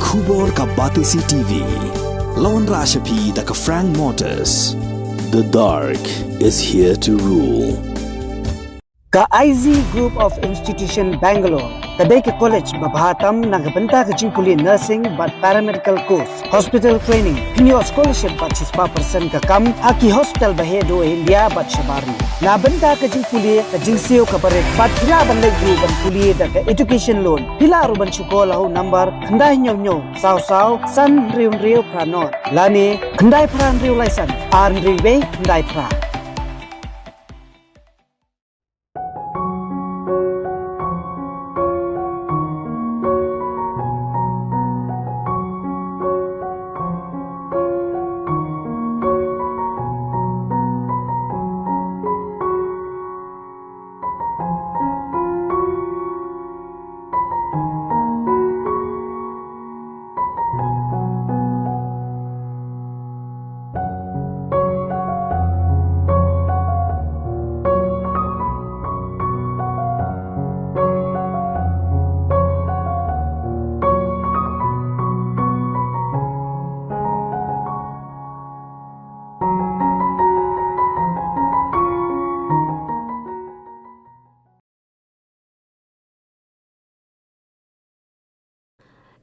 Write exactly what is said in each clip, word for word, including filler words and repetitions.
Khubor ka Batesi T V. La wanrah sha phi da ka Frank Motors. The dark is here to rule. Ka I Z Group of Institution Bangalore ka dei ka college ba bha tam na ka bynta ka jingpule nursing bad paramedical course, hospital training, pynïoh scholarship bad shispah percent ka kam ha ki hospital ba heh duh ha India bad shabar ri. Na bynta ka jingpule ka jingsiew ka barit bad phi lah ban leit ruh ban pule da ka education loan. Phi lah ruh ban shu call ha u number khyndai hynñiew hynñiew saw saw san hynriew hynriew phra nod lane khyndai phra hynriew lai san ar hynriew wei khyndai phra.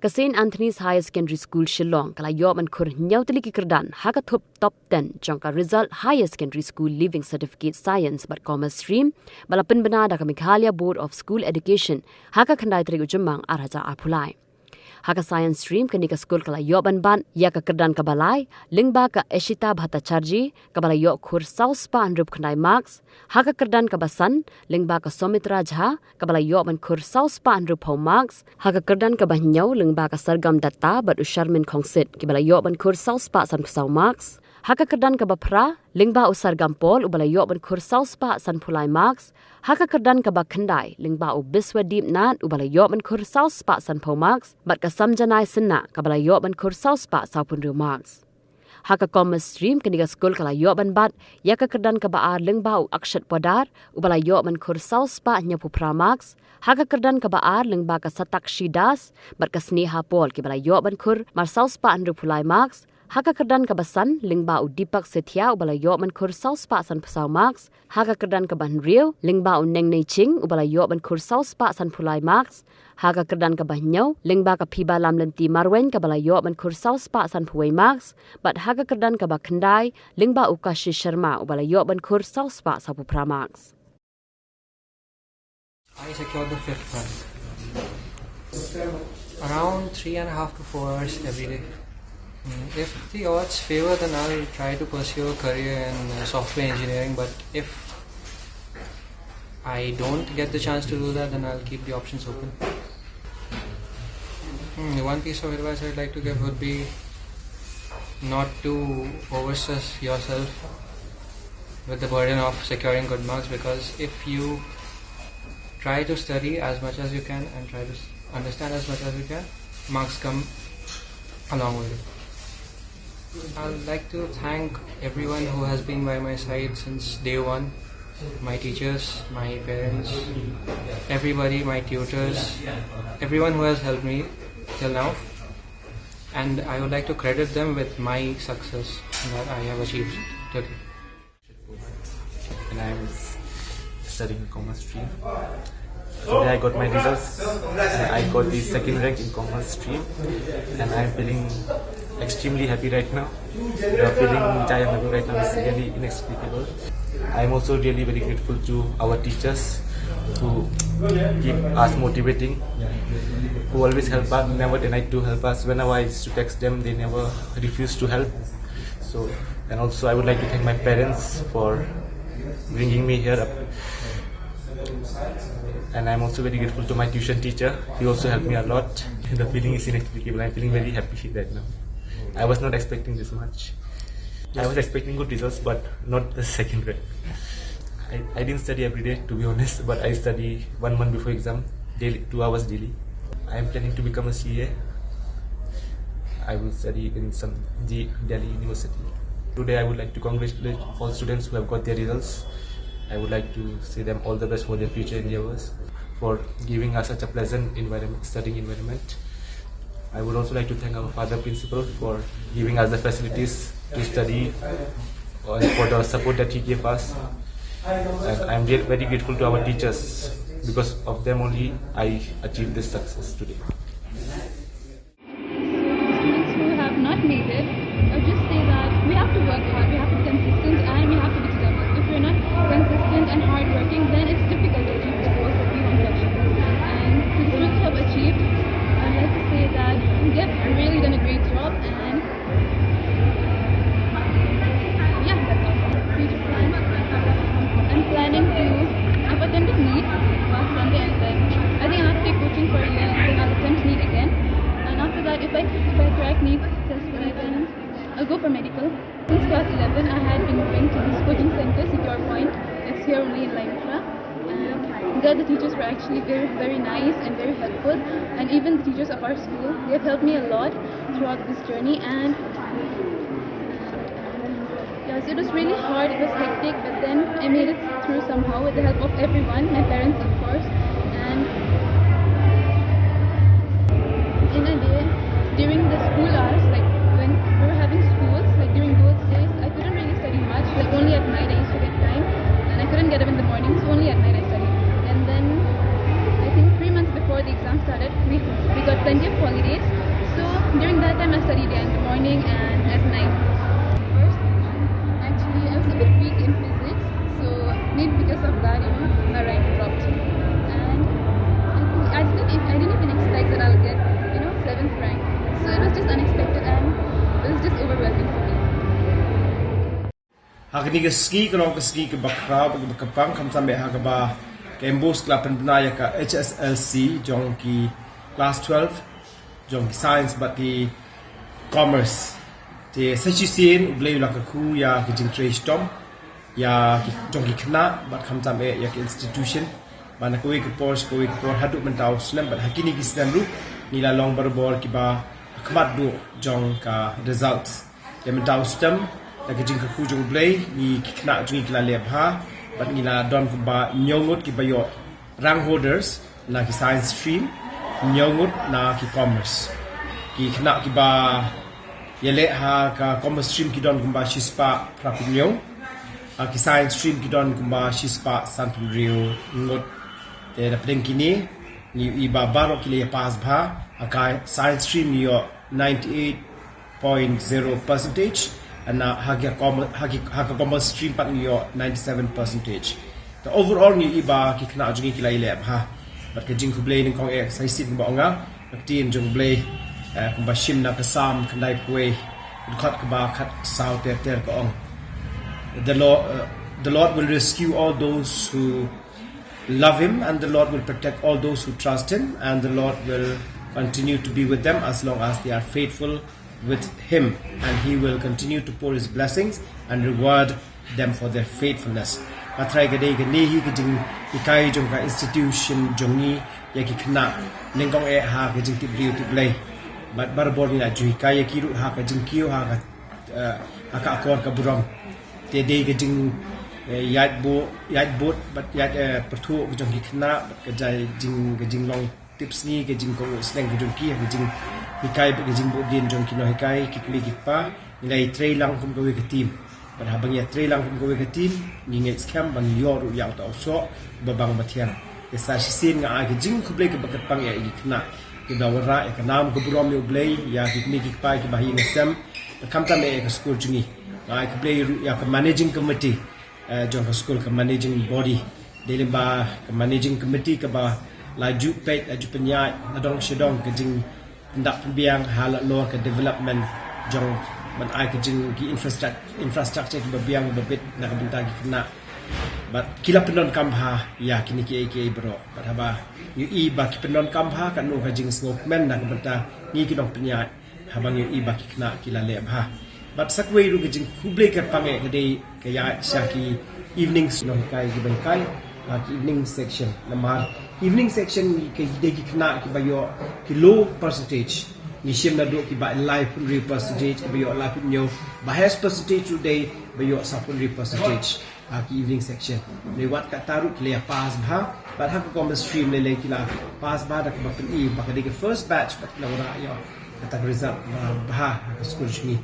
Ka Saint Anthony's Higher Secondary School Shillong ka la ïoh ban khur hynñiew tylli ki kyrdan ha ka thup top ten jong ka result Higher Secondary School Leaving Certificate Science bad Commerce Stream ba la pynbna da ka Meghalaya Board of School Education ha ka khyndai tarik u Jymmang ar hajar arphew lai. Ha ka Science Stream kane ka skul ka la ïoh ban bat ïa ka kyrdan kaba lai lyngba ka Eshita Bhattacharjee kaba la ïoh khur saw spah hynriewphew khyndai marks. Ha ka kyrdan kaba san lyngba ka Soumitra Jha kaba la ïoh ban khur saw spah hynriewphew marks. Ha ka kyrdan kaba hynñiew lyngba ka Sargam Datta bad u Sharmin Khongsit kiba la ïoh ban khur saw spah sanphew saw marks. Ha ka kyrdan kaba phra lyngba u Sargam Paul uba la ïoh ban khur saw spah sanphew lai marks. Ha ka kyrdan kaba khyndai lyngba u Biswadeep Nath uba la ïoh ban khur saw spah sanphew marks bad ka Samjanai Sinha kaba la ïoh ban khur saw spah sawphew hynriew marks. Ha ka Commerce Stream kane ka skul ka la ïoh ban bat ïa ka kyrdan kaba ar lyngba u Akshat Poddar uba la ïoh ban khur saw spah hynñiewphew phra marks. Ha ka kyrdan kaba ar lyngba ka Satakshi Das bad ka Sneha Paul kiba la ïoh ban khur mar saw spah hynriewphew lai marks. Ha ka kyrdan kaba san lyngba u Deepak Sethia uba la ïoh ban khur saw spah sanphew saw marks. Ha ka kyrdan kaba hynriew lyngba u Nengnei Ching uba la ïoh ban khur saw spah sanphew lai marks. Ha ka kyrdan kaba hynñiew lyngba ka Phiba Lamlynti Marwein kaba la ïoh ban khur saw spah sanphew wei marks. Bad ha ka kyrdan kaba khyndai lyngba u Kashi Sharma uba la ïoh ban khur saw spah sawphew phra marks. I secured the fifth rank. Around three and a half to four hours every day. Mm, if the odds favor, then I'll try to pursue a career in uh, software engineering. But if I don't get the chance to do that, then I'll keep the options open. Hmm, one piece of advice I'd like to give would be not to overstress yourself with the burden of securing good marks, because if you try to study as much as you can and try to s- understand as much as you can, marks come a long way. I'd like to thank everyone who has been by my side since day one, my teachers, my parents, everybody, my tutors, everyone who has helped me till now. And I would like to credit them with my success that I have achieved today. And I'm studying commerce stream. Today I got my results. And I got the second rank in commerce stream, and I'm feeling extremely happy right now. The feeling which I am having right now is really inexplicable. I'm also really very grateful to our teachers who keep us motivating, who always help us, never denied to help us. Whenever I used to text them, they never refused to help. So, and also I would like to thank my parents for bringing me here up. And I'm also very grateful to my tuition teacher. He also helped me a lot. The feeling is inexplicable. I'm feeling very happy right now. I was not expecting this much. I was expecting good results, but not the second rank. I, I didn't study every day, to be honest, but I study one month before exam, daily, two hours daily. I am planning to become a C A. I will study in some the Delhi University. Today, I would like to congratulate all students who have got their results. I would like to say them all the best for their future endeavors, for giving us such a pleasant environment, studying environment. I would also like to thank our father principal for giving us the facilities to study and for the support that he gave us. And I'm very grateful to our teachers. Because of them only, I achieved this success today. Students who have not made it, I would just say that we have to work hard, we have to be consistent, and we have to be determined. If we're not consistent and hardworking, then it's difficult to achieve the goals that we want to achieve. And to the students who have achieved, I'd like to say that they've really done a great job, and yeah, that's all. Future plans. I'm planning to. I've attended NEET last Sunday, and then I think I'll have to take coaching for a year, and then I'll attempt NEET again. And after that, if I if I crack NEET successfully, then I'll go for medical. Since class eleven, I had been going to this coaching center, Secure Point. It's here only in Laitumkhrah. And there the teachers were actually very, very nice and very helpful. And even the teachers of our school, they have helped me a lot throughout this journey. And yes, it was really hard, it was hectic, but then I made it through somehow with the help of everyone, my parents, of course. And in a day, during the school hours, like when we were having schools, like during those days, I couldn't really study much. Like only at night I used to get time, and I couldn't get up in the morning, so only at night I studied. And then I think three months before the exam started, we, we got plenty of holidays. So during that time I studied in the morning and at night. First, actually, I was a bit weak in physics, so maybe because of that, you know, my rank dropped. And I, think I didn't, I didn't even expect that I'll get, you know, seventh rank. So it was just unexpected and it was just overwhelming for me. Ha kane ka sngi ka long ka sngi kaba khraw bad kaba kyrpang, khamtam eh ha kaba ka MBOSE ka la pynbna ïa ka H S L C jong ki class twelve jong ki science bad ki commerce. Te sa shisien U Blei u la kyrkhu ïa ki jingtrei shitom ïa ki jong ki khynnah bad khamtam eh ïa ki institution. Bad na kawei ka por sha kawei ka por haduh mynta u snem bad ha kine ki snem ruh ngi la long barabor kiba ha khmat duh jong ka results. Te mynta u snem da ka jingkyrkhu jong U Blei, ngi ki khynnah jong ngi ki la leh bha bad ngi la don kumba hynñiew ngut kiba ïoh rank holders na ki science stream, hynñiew ngut na ki commerce. Ki khynnah kiba ïaleh ha ka commerce stream ki don kumba shispah phra phew hynñiew, ha ki science stream ki don kumba shispah sanphew hynriew ngut. Te na pdeng kine ngi ïohi ba baroh ki la ïa pass bha. Ha ka science stream ngi ïoh ninety eight point zero percentage, and ha ka commerce, ha ki, ha ka commerce stream pat ngi ïoh ninety seven percentage. Te overall ngi ïohi ba ki khynnah jong ngi ki la ïaleh bha. Bad ka jingkhublei nyngkong eh sa shisien kumba ong nga, ka ktien jong U Blei eh, kumba shim na ka Salm khyndai phew wei, dkhot kaba khatsaw ter ter ka ong, the Lord, uh, the Lord will rescue all those who love him, and the Lord will protect all those who trust him, and the Lord will continue to be with them as long as they are faithful with him, and he will continue to pour his blessings and reward them for their faithfulness. Ka trai ka dei kane hi ka jinghikai jong ka institution jong ngi ïa ki khynnah nyngkong eh ha ka jingtip briew tip Blei. Bad barabor ngi la ju hikai ïa ki ruh ha ka jingkiew ha ka, eh, ha ka akor ka burom. Te dei ka jing, eh, ïaid bud, ïaid bud bad ïaid, eh, pyrthuh ka jong ki khynnah bad ka jai jing, ka jinglong tip sngi, ka jingkohnguh shnong ka jong ki, ka jinghikai bad ka jingbuddien jong ki nonghikai, ki kmie ki kpa. Ngi la ïatrei lang kum kawei ka team. Bad haba ngi ïatrei lang kum kawei ka team, ngi ngeit skhem ba ngi ïoh ruh ïa uta u soh ba bang ba thiang. Te sa shisien nga ai ka jingkhublei kaba kyrpang ïa ki khynnah kiba wanrah ïa ka nam ka burom ïa U Blei, ïa ki kmie ki kpa kiba ha ïing ha sem, bad khamtam eh ïa ka skul jong ngi. Nga ai khublei ruh ïa ka managing committee eh, jong ka skul, ka managing body. Dei lyngba ka managing committee kaba la ju peit, la ju pynïaid nadong shadong ka jingpyndap pynbiang halor ka development jong ban ai ka jing ki infrastructure, infrastructure kiba biang ba bit na ka bynta ki khynnah. Bad ki la pyndonkam bha ïa kine kiei kiei baroh. Bad haba ngi ïohi ba ki pyndonkam bha, katno ka jingsngewkmen na ka bynta ngi ki nongpynïaid. Haba ngi ïohi ba ki khynnah ki la leh bha. Bad sa kawei ruh ka jingkhublei kyrpang eh ka dei ka ïaid sha ki evening nonghikai kiba hikai, ha ki evening section. Namar evening section ngi ka dei ki khynnah kiba ïoh ki low percentage. Ngi shim naduh kiba laiphew hynriew percentage, kiba ïoh laiphew hynñiew. Ba highest percentage ruh dei ba ïoh sawphew hynriew percentage. ha ki evening section. Lei wat kata ruh ki la pass bha, bad ha ka commerce stream lei lei ki la pass bha da kaba pyni ba ka dei ka first batch bad ki la wanrah ïa kata ka result ba bha ha ka skul jong ngi.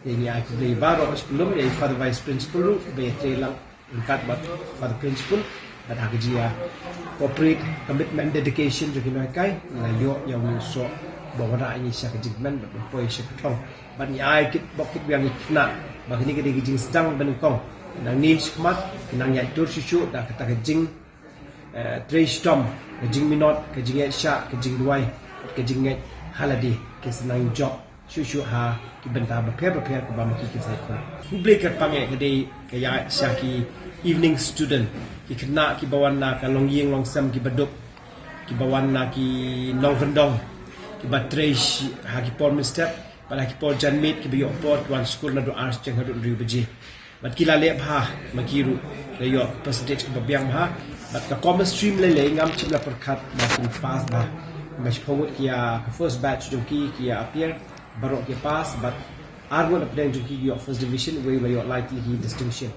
Te ngi ai khublei baroh shi kyllum ïa i Father Vice Principal ruh ba ïa trei lang ryngkat bad Father Principal bad ha ka jingïa cooperate, commitment, dedication jong ki nonghikai, ngi la ïoh ïa une u soh ba wanrah ïa ngi sha ka jingkmen bad ban poi sha ka thong. Bad ngi ai kit bok kit biang ïa ki khynnah ba kane ka dei ka jingsdang ba nyngkong. Nang nin shakhmat, nang ïaid tur shuh shuh da kata ka jing, eh, trei shitom, ka jingminot, ka jingïaid shah, ka jingduwai, ka jingngeit ha lade, ki sa nang jop shuh shuh ha ki bynta bapher bapher kaba ma ki kin sa ïakhun. Khublei kyrpang eh ka dei ka ïaid sha ki evening student, ki khynnah kiba wan na ka longïing longsem kiba duk, kiba wan na ki nongkyndong, kiba trei shi ha ki por mynstep bad ha ki por janmiet, kiba ïoh por ki wan skul naduh ar shiteng haduh hynriew baje. Bad ki la leh bha ma ki ruh, la ïoh percentage kaba biang bha. Bad ka commerce stream lei lei ngam shym la pyrkhat ba kin pass bha. Ba shiphew ngut ki ïa ka first batch jong ki ki ïa appear, baroh ki pass, bad ar ngut na pdeng jong ki ki ïoh first division, wei la ïoh lai tylli ki distinction.